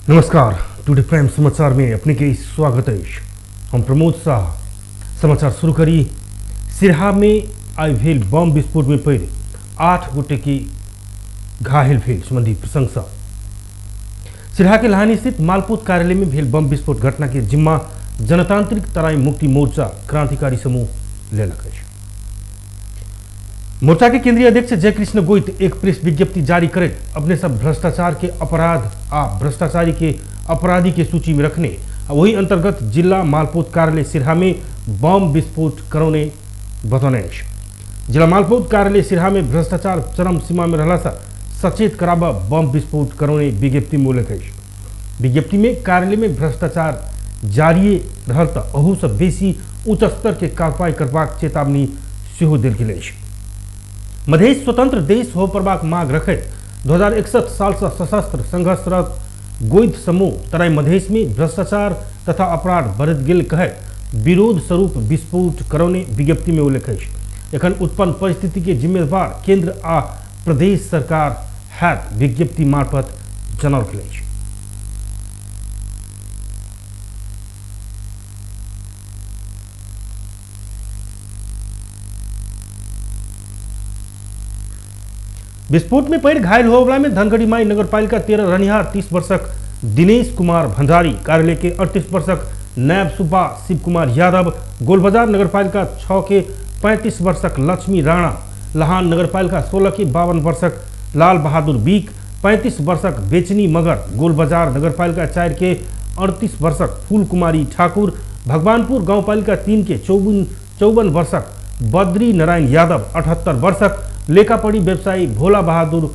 नमस्कार, today prime समाचार में अपने के स्वागत अछि। हम प्रमोद शाह। समाचार शुरू करी। सिरहा में आइ भेल बम विस्फोट में पड़ि 8 गोटे के घायल भेल संबंधी प्रसंग। सिरहा के लहानी स्थित मालपोत कार्यालय में भेल बम विस्फोट घटना के जिम्मा जनतांत्रिक तराई मुक्ति मोर्चा क्रांतिकारी समूह लेलक अछि। मोर्चा के केंद्रीय अध्यक्ष जयकृष्ण गोइत एक प्रेस विज्ञप्ति जारी करैत अपने सब भ्रष्टाचार के अपराध आ भ्रष्टाचारी के अपराधी के सूची में रखने आ वही अंतर्गत जिला मालपोत कार्यालय सिरहा में बम विस्फोट करौने बतौने अछि। जिला मालपोत कार्यालय सिरहा में भ्रष्टाचार चरम सीमा में रहला से सचेत कराब बम विस्फोट करौने विज्ञप्ति में उल्लेख अछि। विज्ञप्ति में कार्यालय में भ्रष्टाचार जारी रहल त अहू से बेसी उच्च स्तर के कार्रवाई करबाक चेतावनी सेहो देल गेल अछि। मधेश स्वतंत्र देश हो पड़बाक मांग रखैत 2061 साल से सशस्त्र संघर्षरत गोइत समूह तराई मधेश में भ्रष्टाचार तथा अपराध बढ़ैत गेल कहैत विरोध स्वरूप विस्फोट करौने विज्ञप्ति में उल्लेख अछि। एखन उत्पन्न परिस्थिति के जिम्मेदार केंद्र आ प्रदेश सरकार हैत विज्ञप्ति मार्फत जनाओल गेल अछि। विस्फोट में पड़ि घायल होवला में धनगढ़ी माई नगरपालिका 13 रहनिहार 30 वर्षक दिनेश कुमार भंडारी, कार्यालय के 38 वर्षक नायब सुब्बा शिव कुमार यादव, गोलबाजार नगरपालिका 6 के 35 वर्षक लक्ष्मी राणा, लहान नगरपालिका 16 के 52 वर्षक लाल बहादुर बीक, 35 वर्षक बेचनी मगर, गोलबाजार नगरपालिका 4 के 38 वर्षक फूल कुमारी ठाकुर, भगवानपुर गाउँपालिका 3 के 54 वर्षक बद्री नारायण यादव, 78 वर्षक लेखापढी व्यवसायी भोला बहादुर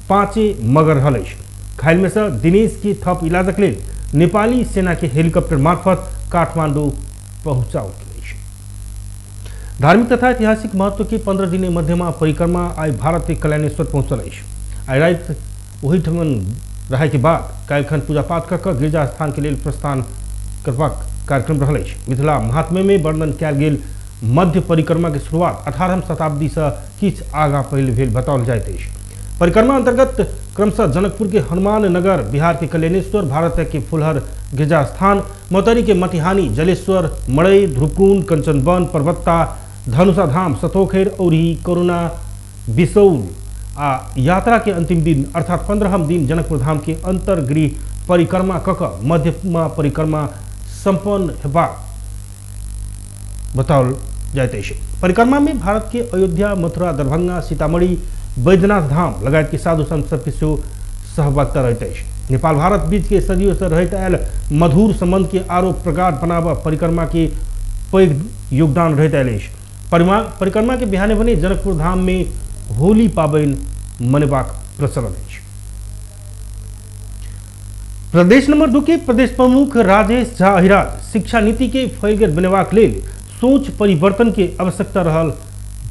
पाँचे मगर रहल अछि। घायल में से दिनेश के थप इलाजक लेल नेपाली सेना के हेलीकॉप्टर मार्फत काठमाडौँ पहुँचाओल गेल अछि। धार्मिक तथा ऐतिहासिक महत्व के 15 दिने मध्यमा परिक्रमा आइ भारत के कल्याणेश्वर पहुँचल अछि। आइ राति ओहिठमन रहै के बाद काल्हिखन पूजा पाठ कऽ कऽ गिरजा स्थान के लेल प्रस्थान करबाक कार्यक्रम रहल अछि। मिथिला महात्म्य में वर्णन कयल गेल मध्य परिक्रमा के शुरुआत 18वीं शताब्दी से किछु आगाँ पहिले भेल बताओल जाइत अछि। परिक्रमा अंतर्गत क्रमशः जनकपुर के हनुमान नगर, बिहार के कल्याणेश्वर, भारत के फुलहर गिरजा स्थान, मौतरी के मटिहानी, जलेश्वर, मड़ई, ध्रुवकुंड, कंचनवन, पर्वत्ता, धनुषा धाम, सतोखेर और ही करुणा बिसौल आ यात्रा के अंतिम दिन अर्थात 15 दिन जनकपुर धाम के अंतर्गृह परिक्रमा कऽ कऽ मध्यमा परिक्रमा संपन्न हेबाक बताओल जाइत अछि। परिक्रमा में भारत के अयोध्या, मथुरा, दरभंगा, सीतामढ़ी, बैद्यनाथ धाम लगायत के साधु संत सबके सेहो सहभागिता रहैत अछि। नेपाल भारत बीच के सदियों से रहैत आयल मधुर संबंध के आरो प्रगाढ़ बनाबऽ परिक्रमा के पैघ योगदान रहैत आयल अछि। परिक्रमा के बिहाने भने जनकपुर धाम में होली पाबनि मनेबाक प्रचलन अछि। प्रदेश नंबर 2 के प्रदेश प्रमुख राजेश झा अहिराज शिक्षा नीति के फैलगर बनेबाक लेल सोच परिवर्तन के आवश्यकता रहल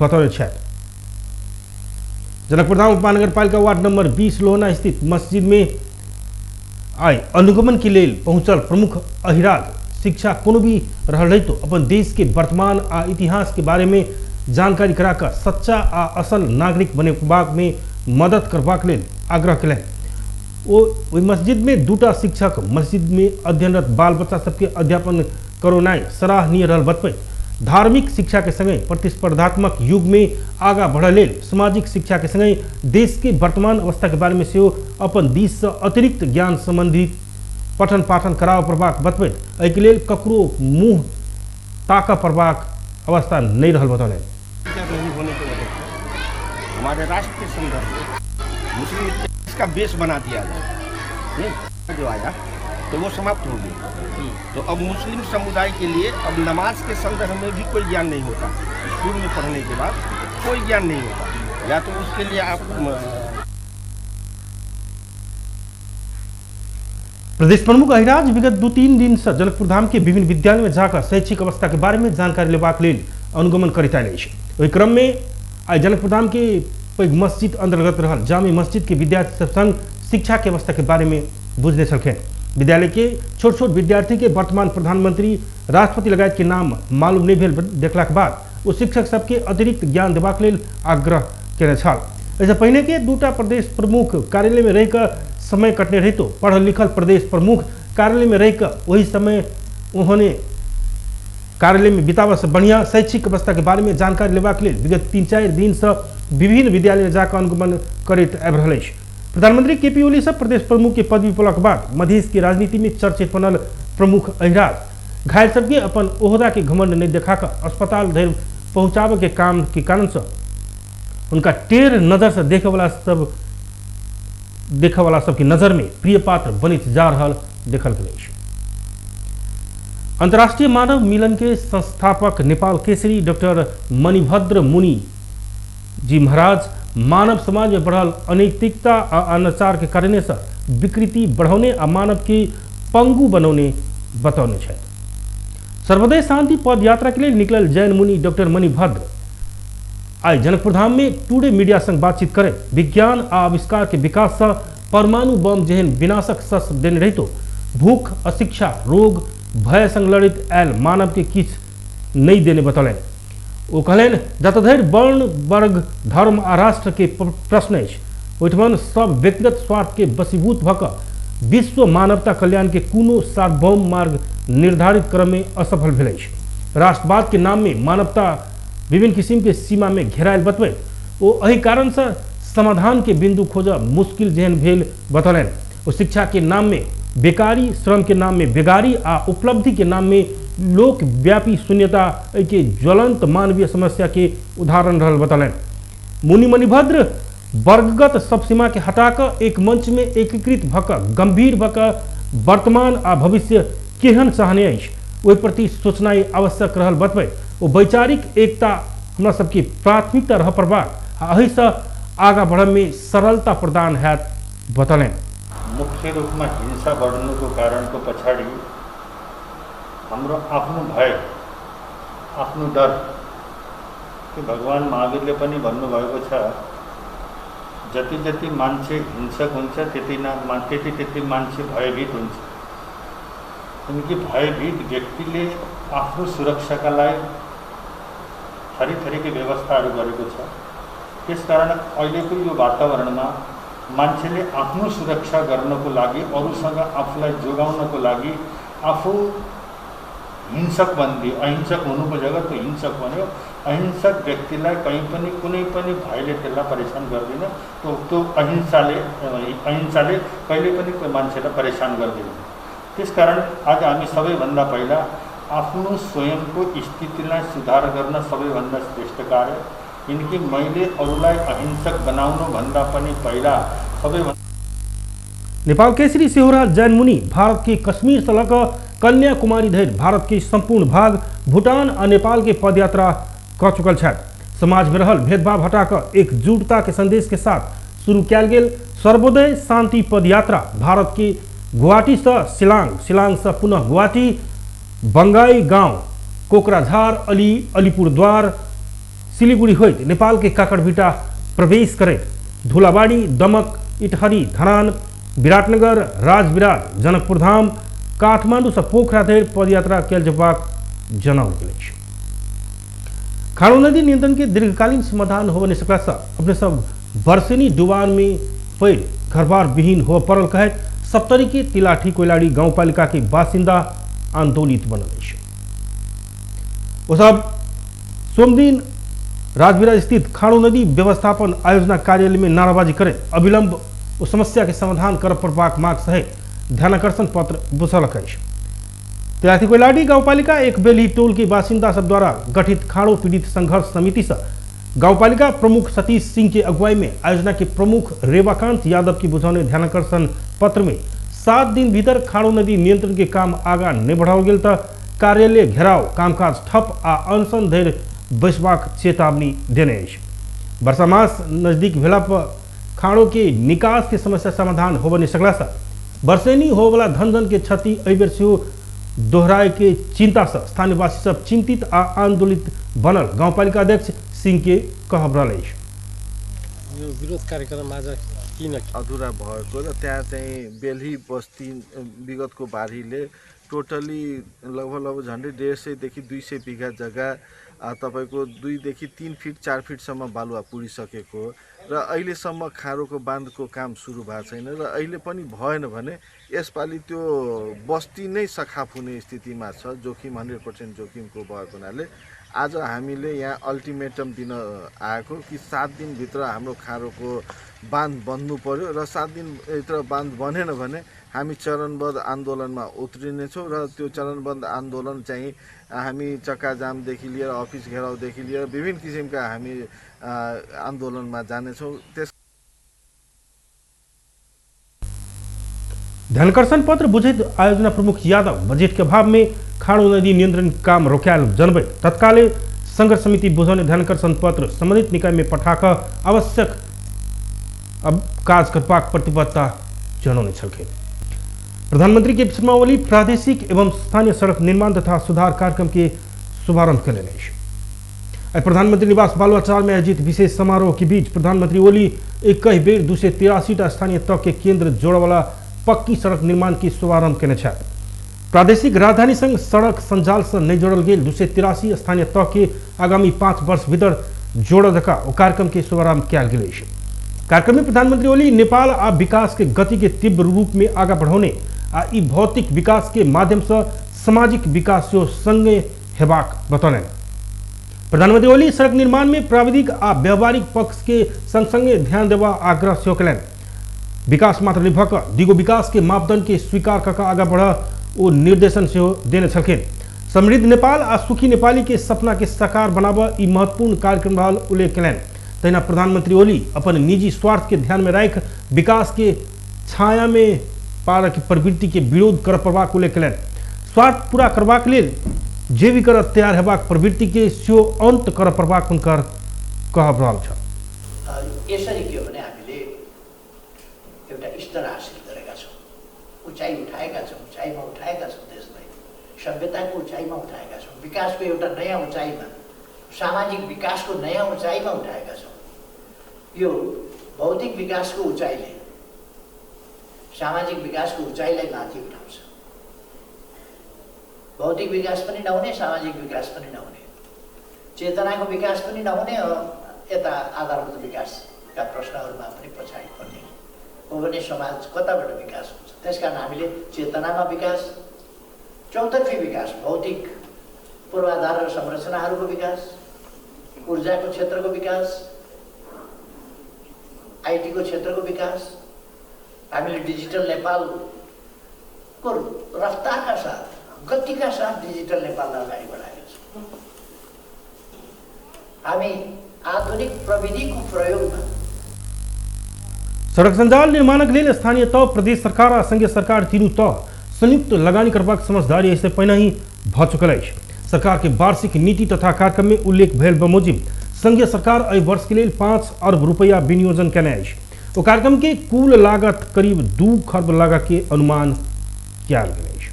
बतौने छथि। जनकपुरधाम उपमहानगरपालिका वार्ड नंबर 20 लोहना स्थित मस्जिद में आइ अनुगमन के लेल पहुंचल प्रमुख अहिराज शिक्षा कोनो भी रहल रहितो अपन देश के वर्तमान आ इतिहास के बारे में जानकारी कराकर सच्चा आ असल नागरिक बनेबाक में मदद करबाक लेल आग्रह केलनि। ओ ओहि मस्जिद में दूटा शिक्षक मस्जिद में अध्ययनरत बाल बच्चा सबके अध्यापन करौनाइ सराहनीय रहल बतबैत धार्मिक शिक्षा के संगे प्रतिस्पर्धात्मक युग में आगा बढ़य लेल सामाजिक शिक्षा के संगे देश के वर्तमान अवस्था के बारे में सेहो अपन दिस से अतिरिक्त ज्ञान संबंधी पठन पाठन कराबऽ पड़बाक बतबैत एहिके लेल ककरो मुँह ताकऽ पड़बाक अवस्था नहीं रहल बतौलनि। नहीं होने की वजह से हमारे राष्ट्र के संदर्भ में मुस्लिम इतिहास का बेस बना दिया गया, नहीं जो आया तो वो समाप्त हो गया। तो अब मुस्लिम समुदाय के लिए अब नमाज के संदर्भ में भी कोई ज्ञान नहीं होता, स्कूल में पढ़ने के बाद कोई ज्ञान नहीं होता, या तो उसके लिए आप प्रदेश प्रमुख अहिराज विगत 2-3 दिन से जनकपुर धाम के विभिन्न विद्यालय में जाकर शैक्षिक अवस्था के बारे में जानकारी लेबाक लेल अनुगमन करैत आयल अछि। ओहि क्रम में आइ जनकपुर धाम के पैघ मस्जिद अंतर्गत रहल जामी मस्जिद के विद्यार्थी सब संग शिक्षा के अवस्था के बारे में बुझने छलखिन। विद्यालय के छोट छोट विद्यार्थी के वर्तमान प्रधानमंत्री, राष्ट्रपति लगायत के नाम मालूम नहीं भेल देखला के बाद ओ शिक्षक सबके अतिरिक्त ज्ञान देबाक लेल आग्रह केने छल। एहिसँ पहिने के दूटा प्रदेश प्रमुख कार्यालय में रहिकऽ समय कटने रहितो पढ़ल लिखल प्रदेश प्रमुख कार्यालय में रहिकऽ वही समय उन्होंने कार्यालय में बिताबऽ से बढ़िया शैक्षिक अवस्था के बारे में जानकारी लेबाक लेल विगत 3-4 दिन से विभिन्न विद्यालय में जाकर अनुगमन करैत आबि रहल अछि। प्रधानमंत्री केपी ओली से प्रदेश प्रमुख के पदवी पौलाक बाद मधेश के राजनीति में चर्चित बनल प्रमुख अहिराज घायल सबके अपन ओहदा के घमंड नहीं देखा कऽ अस्पताल धरि पहुँचाबऽ के काम के कारण से उनका टेढ़ नजर से देखे वाला सबके नजर में प्रिय पात्र बनित जा रहल देखल गेल अछि। अंतर्राष्ट्रीय मानव मिलन के संस्थापक नेपाल केसरी डॉक्टर मणिभद्र मुनि जी महाराज मानव समाज में बढ़ल अनैतिकता आ अनाचार के कारण से विकृति बढ़ौने आ मानव के पंगु बनौने बतौने छथि। सर्वोदय शांति पद यात्रा के लिए निकलल जैन मुनि डॉक्टर मणिभद्र आई जनकपुरधाम में टुडे मीडिया संग बातचीत करें विज्ञान आ आविष्कार के विकास से परमाणु बम जेहन विनाशक शस्त्र देने रहितो भूख, अशिक्षा, रोग, भय संग लड़ित आयल मानव के किछु नहीं देने बतौलनि। ओ कहलनि जतऽ धरि वर्ण, वर्ग, धर्म आ राष्ट्र के प्रश्न अछि ओहिठमन सब व्यक्तिगत स्वार्थ के वशीभूत भऽ कऽ विश्व मानवता कल्याण के कोनो सार्वभौम मार्ग निर्धारित करऽ में असफल भेल अछि। राष्ट्रवाद के नाम में मानवता विभिन्न किसिम के सीमा में घेरायल बतबैत ओ एहि कारण से समाधान के बिंदु खोजब मुश्किल जेहन भेल बतौलनि। ओ शिक्षा के नाम में बेकारी, श्रम के नाम में बेगारी आ उपलब्धि के नाम में लोकव्यापी शून्यता एहि के ज्वलंत मानवीय समस्या के उदाहरण रहल बतौलनि। मुनि मणिभद्र वर्गगत सब सीमा के हटाकऽ एक मंच में एकीकृत भऽ कऽ गंभीर भऽ कऽ वर्तमान आ भविष्य केहन चाहने अछि ओहि प्रति सोचनाइ आवश्यक रहल बतबैत ओ वैचारिक एकता हमरा सबके प्राथमिकता रह पड़बाक आ एहिसँ आगाँ बढ़य में सरलता प्रदान हैत बतौलनि। मुख्य रूपमा हिंसा बढ्नुको कारणको पछाडि हाम्रो आफ्नो भय, आफ्नो डर कि भगवान महावीरले पनि भन्नुभएको छ, जति जति मान्छे हिंसक हुन्छ त्यति त्यति मान्छे भयभीत हुन्छ। किनकि भयभीत व्यक्तिले आफ्नो सुरक्षाका लागि थरी थरीको व्यवस्थाहरू गरेको छ। त्यसकारण अहिलेको यो वातावरणमा मान्छेले आफ्नो सुरक्षा गर्नको लागि, अरूसँग आफूलाई जोगाउनको लागि आफू हिंसक बन्दियो। अहिंसक हुनुको जग्गा त्यो हिंसक बन्यो। अहिंसक व्यक्तिलाई कहीँ पनि कुनै पनि भयले त्यसलाई परेशान गर्दैन। त्यो अहिंसाले कहिले पनि कोही मान्छेलाई परेशान गर्दैन। त्यसकारण आज हामी सबैभन्दा पहिला आफ्नो स्वयंको स्थितिलाई सुधार गर्न सबैभन्दा श्रेष्ठ कार्य, किनकि मैले अरूलाई अहिंसक बनाउनुभन्दा पनि पहिला सबैभन्दा नेपाल केसरी सेहोरा जैन मुनि भारत के कश्मीर से लग कन्याकुमारी धरि भारत के संपूर्ण भाग भूटान आ नेपाल के पदयात्रा क चुकल छथि। समाज में रहल भेदभाव हटाकर एकजुटता के संदेश के साथ शुरू कयल गेल सर्वोदय शांति पदयात्रा भारत के गुवाहाटी से शिलांग, शिलांग से पुनः गुवाहाटी, बंगाई गांव, कोकराझार, अलीपुरद्वार, सिलीगुड़ी होइत नेपाल के काकड़भिटा प्रवेश करैत धुलाबाड़ी, दमक, इटहरी, धरान, विराटनगर, राजविराज, जनकपुरधाम, काठमांडू से पोखरा धरि पदयात्रा कयल जेबाक जनाओल गेल अछि। खाड़ो नदी नियंत्रण के दीर्घकालीन समाधान होबय नहि सकला से अपने सब वर्षेनी डुबान में पड़ि घरबार विहीन होबय पड़ल कहैत सप्तरी के तिलाठी कोइलाड़ी गांवपालिका के बासिन्दा आंदोलित बनल अछि। ओ सब सोमदिन राजविराज स्थित खाड़ो नदी व्यवस्थापन आयोजना कार्यालय में नाराबाजी करैत अविलंब ओ समस्या के समाधान करय पड़बाक मांग सहित ध्यानाकर्षण पत्र बुझलक अछि। तिलाठी कोइलाड़ी गाउँपालिका एक बेली टोल के बासिन्दा सब द्वारा गठित खाड़ो पीड़ित संघर्ष समिति से गाउँपालिका प्रमुख सतीश सिंह के अगुवाई में आयोजना के प्रमुख रेवाकांत यादव की बुझौने ध्यानाकर्षण पत्र में 7 दिन भीतर खाड़ो नदी नियंत्रण के काम आगा नहीं बढ़ाओल गेल त कार्यालय घेराव, कामकाज ठप आ अनशन धरि बैसबाक चेतावनी देने अछि। वर्षा मास नजदीक भेला पर खाड़ो के निकास के समस्या समाधान होबय नहि सकला से वर्षेनी होबयवला धन-जन के क्षति एहि बेर सेहो दोहराए के चिंता से स्थानीयवासी सब चिंतित आ आंदोलित बनल गाउँपालिका अध्यक्ष सिंह के कहब रहल अछि। यो विरोध कार्यक्रम आज किन अधुरा भएको र त्यहाँ चाहिँ बेल्ही बस्ती विगतको बाढीले टोटली लगभग लगभग झन्डै 150 देखि 200 बिघा जग्गा तपाईँको 2 देखि 3 फिट 4 फिटसम्म बालुवा पुरिसकेको हो र अहिलेसम्म खारोको बाँधको काम सुरु भएको छैन र अहिले पनि भएन भने यसपालि त्यो बस्ती नै सखाप हुने स्थितिमा छ। जोखिम 100% जोखिमको भएको हुनाले आज हामीले यहाँ अल्टिमेटम दिन आएको कि 7 दिनभित्र हाम्रो खारोको बाँध बन्नु पर्यो र 7 दिनभित्र बाँध बनेन भने हामी चरणबद्ध आन्दोलनमा उत्रिनेछौँ र त्यो चरणबद्ध आन्दोलन चाहिँ हामी चक्काजामदेखि लिएर अफिस घेराउदेखि लिएर विभिन्न किसिमका हामी आन्दोलनमा जानेछौँ। त्यस ध्यानकर्षण पत्र बुझैत आयोजना प्रमुख यादव बजेट के अभाव में खाड़ो नदी नियंत्रण काम रोक्याल जनबैत तत्काले संघर्ष समिति बुझाउने ध्यानकर्षण पत्र संबंधित निकाय में पठाकर आवश्यक अब काज करबाक प्रतिबद्धता जनौने छलखिन। प्रधानमंत्री के शर्मा ओली प्रादेशिक एवं स्थानीय सड़क निर्माण तथा सुधार कार्यक्रम के शुभारंभ कयलनि अछि। प्रधानमंत्री निवास बालुवाचार में आयोजित विशेष समारोह के बीच प्रधानमंत्री ओली 21 बेर 283 स्थानीय तह के केंद्र जोड़वाला पक्की सड़क निर्माण के शुभारंभ कयने छथि। प्रादेशिक राजधानी संग सड़क संजाल से नहीं जोड़ल गेल 283 स्थानीय तह के आगामी 5 वर्ष भीतर जोड़ जका ओ कार्यक्रम के शुभारंभ कयल गेल अछि। कार्यक्रम में प्रधानमंत्री ओली नेपाल आ विकास के गति के तीव्र रूप में आगा बढ़ौने आ ई भौतिक विकास के माध्यम से सामाजिक विकास सेहो संगे हेबाक बतौलनि। प्रधानमंत्री ओली सड़क निर्माण में प्राविधिक आ व्यावहारिक पक्ष के संग संगे ध्यान देवा आग्रह सेहो कयलनि। विकास मात्र नहीं भऽ कऽ दिगो विकास के मापदंड के स्वीकार कऽ कऽ आगा बढ़ ओ निर्देशन सेहो देने छलखिन। समृद्ध नेपाल आ सुखी नेपाली के सपना के साकार बनाबऽ ई महत्वपूर्ण कार्यक्रम रहल उल्लेख कयलनि। तहिना प्रधानमंत्री ओली अपन निजी स्वार्थ के ध्यान में राखि विकास के छाया में पारक प्रवृत्ति के विरोध कर पड़बाक उल्लेख कयलनि। स्वार्थ पूरा करबाक लेल जे भी करऽ तैयार हेबाक प्रवृत्ति के सेहो अंत कर पड़बाक हुनकर कहब रहल छल। यसरी के हो भने हामीले एउटा स्तर हासिल गरेका छौँ, उचाइ उठाएका छौँ, उचाइमा उठाएका छौँ, देशलाई सभ्यताको उचाइमा उठाएका छौँ, विकासको एउटा नयाँ उचाइमा, सामाजिक विकासको नयाँ उचाइमा उठाएका छौँ। यो भौतिक विकासको उचाइले सामाजिक विकासको उचाइलाई माथि उठाउँछ। भौतिक विकास पनि नहुने, सामाजिक विकास पनि नहुने, चेतनाको विकास पनि नहुने, यता आधारभूत विकासका प्रश्नहरूमा पनि पछाडि पर्ने हो भने समाज कताबाट विकास हुन्छ? त्यसकारण हामीले चेतनामा विकास, चौतर्फी विकास, भौतिक पूर्वाधार र संरचनाहरूको विकास, ऊर्जाको क्षेत्रको विकास, आइटीको क्षेत्रको विकास, हामीले डिजिटल नेपालको रफ्तारका साथ, गतिका साथ डिजिटल नेपाललाई अगाडि बढाएका छौँ। हामी आधुनिक प्रविधिको प्रयोगमा सड़क सञ्जाल निर्माणक लेल स्थानीय तह, प्रदेश सरकार आ संघीय सरकार तीनू तह संयुक्त लगानी करबाक समझदारी एहिसँ पहिने भऽ चुकल अछि। सरकार के वार्षिक नीति तथा कार्यक्रम में उल्लेख भेल बमोजिम संघीय सरकार एहि वर्ष के लेल 5 अरब रुपया विनियोजन केने अछि। ओ कार्यक्रम के कुल लागत करीब 2 खर्ब लागत के अनुमान कयल गेल अछि।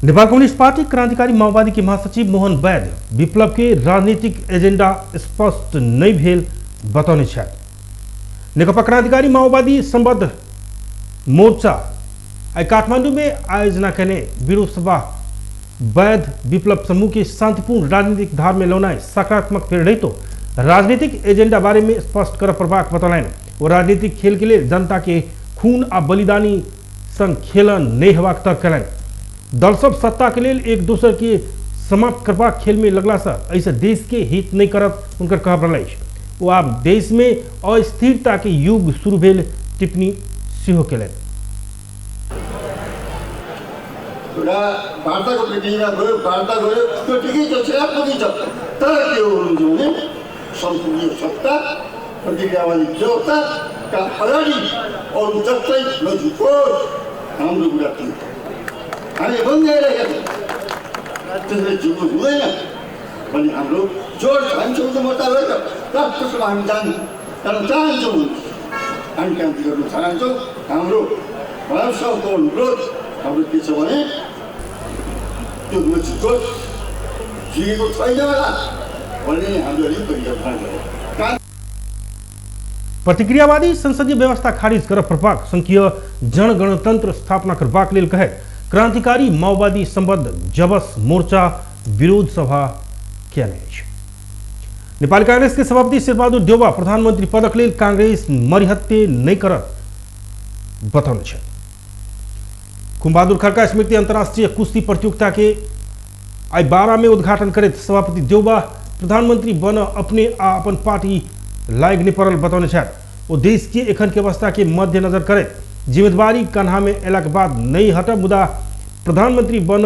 नेपाल कम्युनिस्ट पार्टी क्रांतिकारी माओवादी के महासचिव मोहन वैद्य विप्लव के राजनीतिक एजेंडा स्पष्ट नहीं भेल बतौने छथि। नेकपा क्रांतिकारी माओवादी संबद्ध मोर्चा आइ काठमांडू में आयोजना केने विरोध सभा वैद्य विप्लव समूह के शांतिपूर्ण राजनीतिक धार में लौनाइ सकारात्मक फेर रहितो राजनीतिक एजेंडा बारे में स्पष्ट कर पड़बाक बतौलनि। वो राजनीतिक खेल के लेल जनता के खून आ बलिदानी संग खेलन नहीं हेबाक तर्क कयलनि। दल सब सत्ता के लेल एक दोसर के समाप्त करबाक खेल में लगला से एहिसँ देश के हित नहीं करत हुनकर कहब रहल अछि। वो आब देश में अस्थिरता के युग शुरू भेल टिप्पणी सेहो कयलनि। एउटा वार्ताको प्रक्रिया गयो, वार्ता गयो, त्यो ठिकै छ, पनि छ, तर के हो हुन्छ भने संसदीय सत्ता प्रतिक्रियावादी जनताका अगाडि अरू जस्तै नझुकोस्, हाम्रो कुरा त्यो हामी भन्दै आइरहेका छौँ। त्यसले झुक्नु हुँदैन भन्ने हाम्रो जोड छ। हामी संयुक्त मोर्चा रहेछ राष्ट्रसभा हामी जान चाहन्छौँ, हामी क्रान्ति गर्नु चाहन्छौँ। हाम्रो भारतको अनुरोध हाम्रो के छ भने त्यो नझुकोस्, झुकेको छैन होला भन्ने हाम्रो अलिक परिकल्पना छ। प्रतिक्रियावादी संसदीय व्यवस्था खारिज कर पड़बाक संघीय जनगणतंत्र स्थापना करबाक लेल कहे क्रांतिकारी माओवादी संबद्ध जबस मोर्चा विरोध सभा कयने अछि। नेपाली कांग्रेस के सभापति शेरबहादुर देउवा प्रधानमंत्री पदक लेल कांग्रेस मरिहत्ते नहि करत बतौने छथि। खुमबहादुर खड़का स्मृति अंतर्राष्ट्रीय कुश्ती प्रतियोगिता के आइ 12 में उद्घाटन करैत सभापति देउवा प्रधानमंत्री बन अपने आ अपन पार्टी लायक नहि पड़ल बतौने छथि। ओ देश के एखन के अवस्था के मद्देनजर करैत जिम्मेदारी कन्हा में अयलाक बाद नहि हटब, मुदा प्रधानमंत्री बन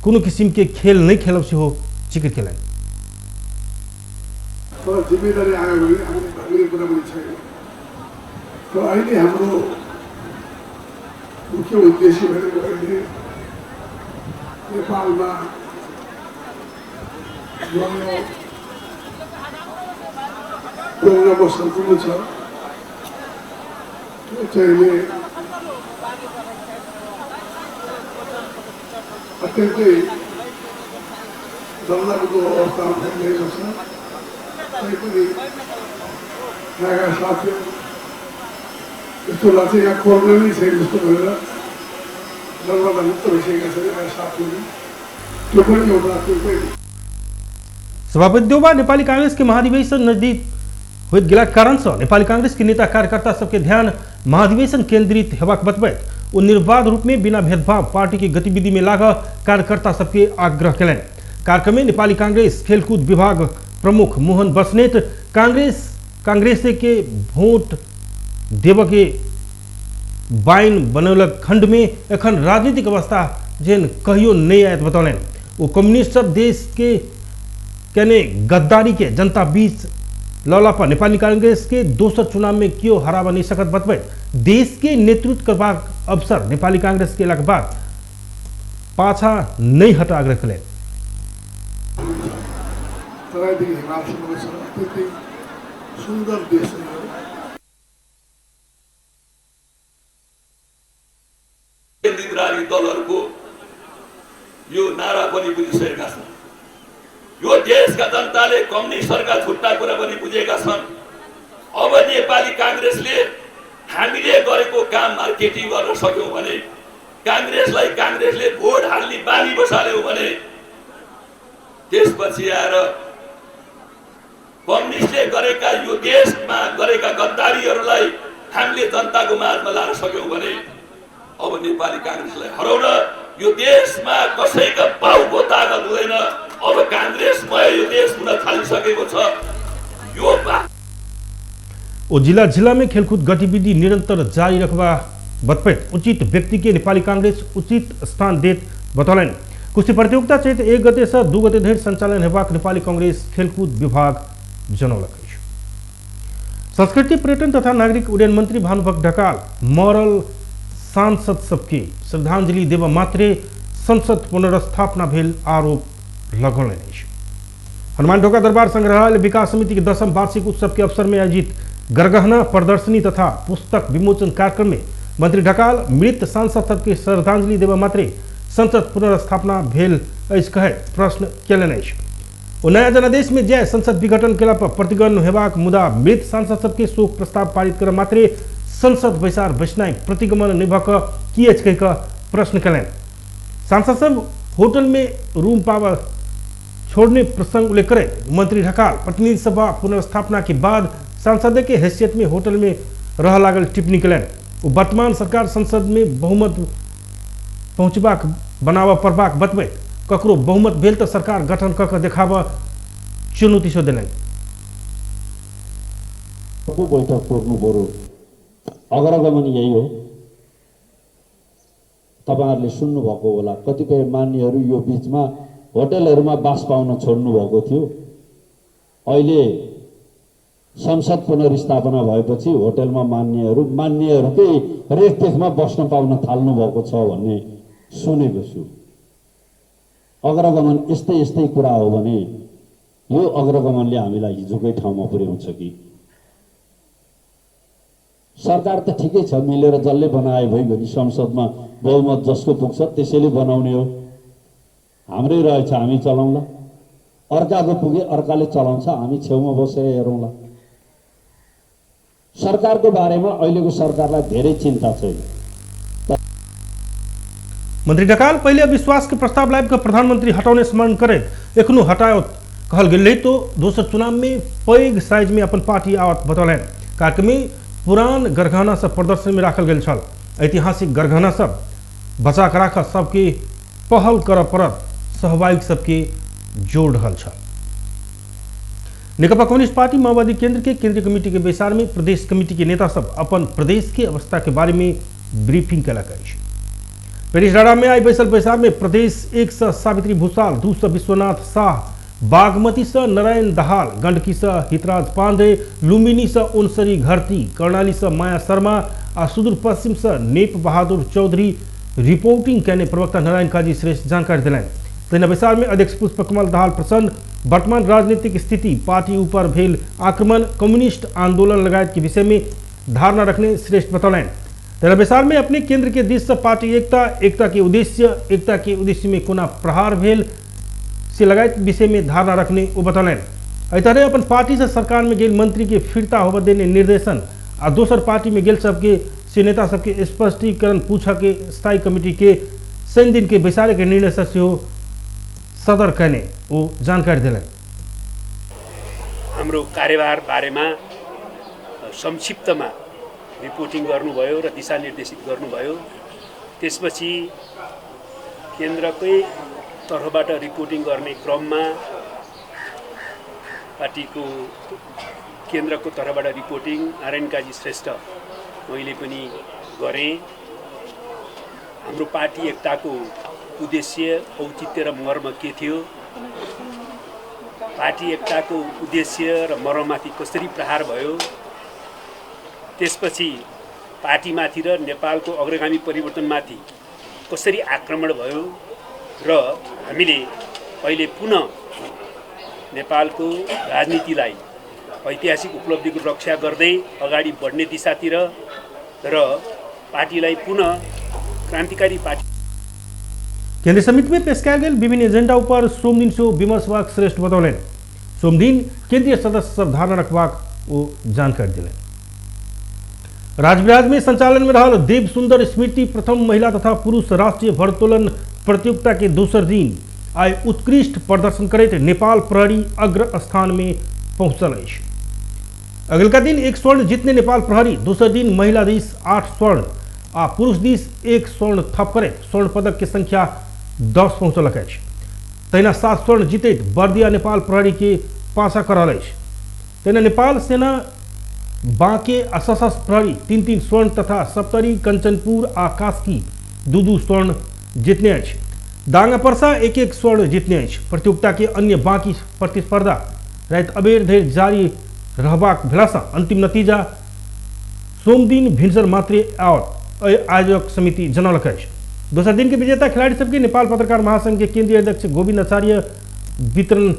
कोनो किसिम के खेल नहीं खेलब सेहो जिक्र केलनि। तर जिम्मेदारी आयो भने हामीले भाग्ने कुरा पनि छैन। र अहिले हाम्रो मुख्य उद्देश्य भनेको अहिले नेपालमा द्वन्द्व सन्तुलन छ, त्यो चाहिँ अत्यन्तै डरलाग्दो अवस्थामा फैलिरहेको छ। तैपनि यहाँका साथीहरू यस्तो लाग्छ यहाँ कोरोना नै छैन जस्तो भनेर डरबाट मुक्त भइसकेका छन् यहाँका साथीहरू, त्यो पनि एउटा त्यो पनि। सभापति देउवा नेपाली कांग्रेस के महाधिवेशन नजदीक होइत गेलाक कारण से नेपाली कांग्रेस के नेता कार्यकर्ता सबके ध्यान महाधिवेशन केंद्रित हेबाक बतबैत ओ निर्बाध रूप में बिना भेदभाव पार्टी के गतिविधि में लाग कार्यकर्ता सबके आग्रह केलनि। कार्यक्रम में नेपाली कांग्रेस खेलकूद विभाग प्रमुख मोहन बस्नेत कांग्रेस के वोट देव के बाइन बनौलक खंड में एखन राजनीतिक अवस्था जेन कहियो नहीं आयत बतौलनि। वो कम्युनिस्ट सब देश के केने गद्दारी के जनता बीच लौला पर नेपाली कांग्रेस के दोसर चुनाव में क्यों हरावा नहीं सकत बतबैत देश के नेतृत्व करबाक अवसर नेपाली कांग्रेस के अयलाक बाद पाछा नहीं हटा आग्रह केलनि। तराईदेखि हिमालसम्म छ, अत्यन्तै सुन्दर देश हो। केन्द्रित राजनीतिक दलहरूको यो नारा पनि बुझिसकेका छन्। यो देशका जनताले कम्युनिस्टहरूका झुट्टा कुरा पनि बुझेका छन्। अब नेपाली कांग्रेसले हामीले गरेको काम मार्केटिङ गर्न सक्यौँ भने, कांग्रेसलाई कांग्रेसले भोट हाल्ने बानी बसाल्यौँ भने, त्यसपछि आएर कम्युनिस्टले गरेका यो देशमा गरेका गद्दारीहरूलाई हामीले जनताको माझमा लान सक्यौँ भने अब नेपाली कांग्रेसलाई हराउन यो देशमा कसैको बाउको तागत हुँदैन। अब कांग्रेसमय यो देश हुन थालिसकेको छ। यो ओ जिला जिला में खेलकूद गतिविधि निरंतर जारी रखबा बतबैत उचित व्यक्ति के नेपाली कांग्रेस उचित स्थान देत बतौलनि। कुश्ती प्रतियोगिता चैत 1 गते से 2 गते धरि संचालन हेबाक नेपाली कांग्रेस खेलकूद विभाग जनौलक अछि। संस्कृति पर्यटन तथा नागरिक उड्डयन मंत्री भानुभक्त ढकाल मरल सांसद सबके श्रद्धांजलि देव मात्रे संसद पुनर्स्थापना भेल आरोप लगौलनि अछि। हनुमान ढोका दरबार संग्रहालय विकास समिति के 10म वार्षिक उत्सव के अवसर में आयोजित गरगहना प्रदर्शनी तथा पुस्तक विमोचन कार्यक्रम में मंत्री ढकाल मृत सांसद सबके श्रद्धांजलि देव मात्रे संसद पुनर्स्थापना भेल अछि कहैत प्रश्न केलनि अछि। ओ नया जनादेश में जाय संसद विघटन केला पर प्रतिगमन हेबाक मुदा मृत सांसद सबके शोक प्रस्ताव पारित कर मात्रे संसद बैसार बैसनाइ प्रतिगमन नहि भऽ कऽ की अछि कहि कऽ प्रश्न केलनि। सांसद सब होटल में रूम पावर छोड़ने प्रसंग उल्लेख करैत मंत्री ढकाल प्रतिनिधि सभा पुनर्स्थापना के बाद सांसद के हैसियत में होटल में रह लागल टिप्पणी केलनि। ओ वर्तमान सरकार संसद में बहुमत पहुँचबाक बनाबऽ पड़बाक बतबैत ककरो बहुमत भेल तऽ सरकार गठन कऽ कऽ देखाबऽ चुनौती सेहो देलनि। बैठक तोड्नु पर्यो। अग्रगमन यही हो। तपाईहरुले सुन्नुभएको होला, कतिपय मान्यहरू यो बीचमा होटलहरूमा बास पाउन छोड्नु भएको थियो। अहिले संसद पुनर्स्थापना भएपछि होटलमा मान्यहरूकै रेखदेखमा बस्न पाउन थाल्नु भएको छ भन्ने सुनेको छु। अग्रगमन यस्तै यस्तै कुरा हो भने यो अग्रगमनले हामीलाई हिजोकै ठाउँमा पुर्याउँछ कि? सरकार त ठिकै छ, मिलेर जसले बनाए भइगयो नि, संसदमा बहुमत जसको पुग्छ त्यसैले बनाउने हो। हाम्रै रहेछ, हामी चलाउँला। अर्काको पुगे अर्काले चलाउँछ, हामी छेउमा बसेर हेरौँला। सरकारको बारेमा अहिलेको सरकारलाई धेरै चिन्ता छैन। मंत्री ढकाल पहिले अविश्वास के प्रस्ताव लाबि कऽ प्रधानमंत्री हटौने स्मरण करैत एखनो हटाओत कहल गेल रही तो दोसर चुनाव में पैघ साइज में अपन पार्टी आवत बतौलनि। कार्यक्रम में पुरान गरगहना सब प्रदर्शन में राखल गेल छल। ऐतिहासिक गरगहना सब बचा कऽ राखऽ सबके पहल करऽ पड़त सहभागी सबके जोड़ रहल छल। नेकपा कम्युनिस्ट पार्टी माओवादी केंद्र के केंद्रीय कमिटी के बैसार में प्रदेश कमिटी के नेता सब अपन प्रदेश के अवस्था के बारे में ब्रीफिंग कयलक अछि। पेरिस डाँडा में आई बैसल बैसार में प्रदेश 1 से सावित्री भूषाल, 2 से विश्वनाथ शाह, बागमती से नारायण दहाल, गंडकी से हितराज पांडे, लुम्बिनी से ओनसरी घरती, कर्णाली से माया शर्मा आ सुदूर पश्चिम से नेप बहादुर चौधरी रिपोर्टिंग कयने प्रवक्ता नारायण काजी श्रेष्ठ जानकारी देलनि। तहिना बैसार में अध्यक्ष पुष्प कमल दाहाल प्रचण्ड वर्तमान राजनीतिक स्थिति, पार्टी ऊपर भेल आक्रमण, कम्युनिस्ट आंदोलन लगायत के विषय में धारणा रखने श्रेष्ठ बतौलनि। तहिना बैसार में अपने केंद्र के दिस से पार्टी एकता, एकता के उद्देश्य, एकता के उद्देश्य में कोना प्रहार भेल से लगायत विषय में धारणा रखने ओ बतौलनि। एहि तरह अपन पार्टी से सरकार में गेल मंत्री के फिरता होबय देने निर्देशन आ दोसर पार्टी में गेल सबके से नेता सबके स्पष्टीकरण पूछऽ के स्थायी कमिटी के शनि दिन के बैसार के निर्णय से सेहो सदर कयने ओ जानकारी देलनि। हाम्रो कार्यभार बारेमा संक्षिप्तमा रिपोर्टिङ गर्नुभयो र दिशानिर्देशित गर्नुभयो। त्यसपछि केन्द्रकै तर्फबाट रिपोर्टिङ गर्ने क्रममा पार्टीको केन्द्रको तर्फबाट रिपोर्टिङ नारायण काजी श्रेष्ठ मैले पनि गरेँ। हाम्रो पार्टी एकताको उद्देश्य, औचित्य र मर्म के थियो, पार्टी एकताको उद्देश्य र मर्ममाथि कसरी प्रहार भयो, त्यसपछि पार्टीमाथि र नेपालको अग्रगामी परिवर्तनमाथि कसरी आक्रमण भयो र हामीले अहिले पुनः नेपालको राजनीतिलाई ऐतिहासिक उपलब्धिको रक्षा गर्दै अगाडि बढ्ने दिशातिर र पार्टीलाई पुनः क्रान्तिकारी पार्टी। केंद्रीय समिति में पेश कयल गेल विभिन्न एजेंडा ऊपर सोमदिन सेहो विमर्श होबाक श्रेष्ठ बतौलनि। सोमदिन केंद्रीय सदस्य सब धारणा रखबाक ओ जानकारी देलनि। राजविराज में संचालन में रहल देव सुंदर स्मृति प्रथम महिला तथा पुरुष राष्ट्रीय भरोत्तोलन प्रतियोगिता के दोसर दिन आइ उत्कृष्ट प्रदर्शन करैत नेपाल प्रहरी अग्र स्थान में पहुंचल अछि। अगिलका दिन 1 स्वर्ण जीतने नेपाल प्रहरी दोसर दिन महिला दिस 8 स्वर्ण आ पुरुष दिस 1 स्वर्ण थप करैत स्वर्ण पदक के संख्या 10 पहुँचलक अछि। तहिना 7 स्वर्ण जीतैत बर्दिया नेपाल प्रहरी के पाछा कऽ रहल अछि। तहिना नेपाल सेना बाँके आ सशस्त्र प्रहरी 3-3 स्वर्ण तथा सप्तरी, कंचनपुर आ कास्की 2-2 स्वर्ण जीतने अछि। दांगा परसा 1-1 स्वर्ण जीतने अछि। प्रतियोगिता के अन्य बाकी प्रतिस्पर्धा राति अबेर धरि जारी रहबाक भेलासँ अंतिम नतीजा सोमदिन भिनसर मात्रे आओत आयोजक समिति जनौलक अछि। दोसर दिन के विजेता खिलाड़ी सबके नेपाल पत्रकार महासंघ के केंद्रीय अध्यक्ष गोविंद आचार्य वितरण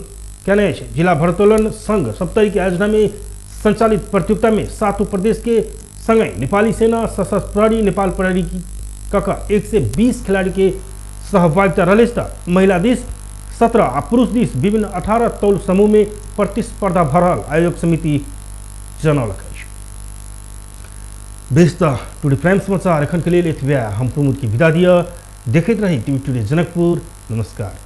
कयने अछि। जिला भरोत्तोलन संघ सप्तरी के आयोजना में संचालित प्रतियोगिता में 7 प्रदेश के संगहि नेपाली सेना, सशस्त्र प्रहरी, नेपाल प्रहरी कक 120 खिलाड़ी के सहभागिता रहल अछि। महिला दिस 17 आ पुरुष दिस विभिन्न 18 तौल समूह में प्रतिस्पर्धा भऽ रहल आयोजक समिति जनौलक अछि। बेस त टुडे प्राइम समाचार एखन के लेल एतबे। हम प्रमोद के विदा दिअ। देखैत रही टीवी टुडे जनकपुर। नमस्कार।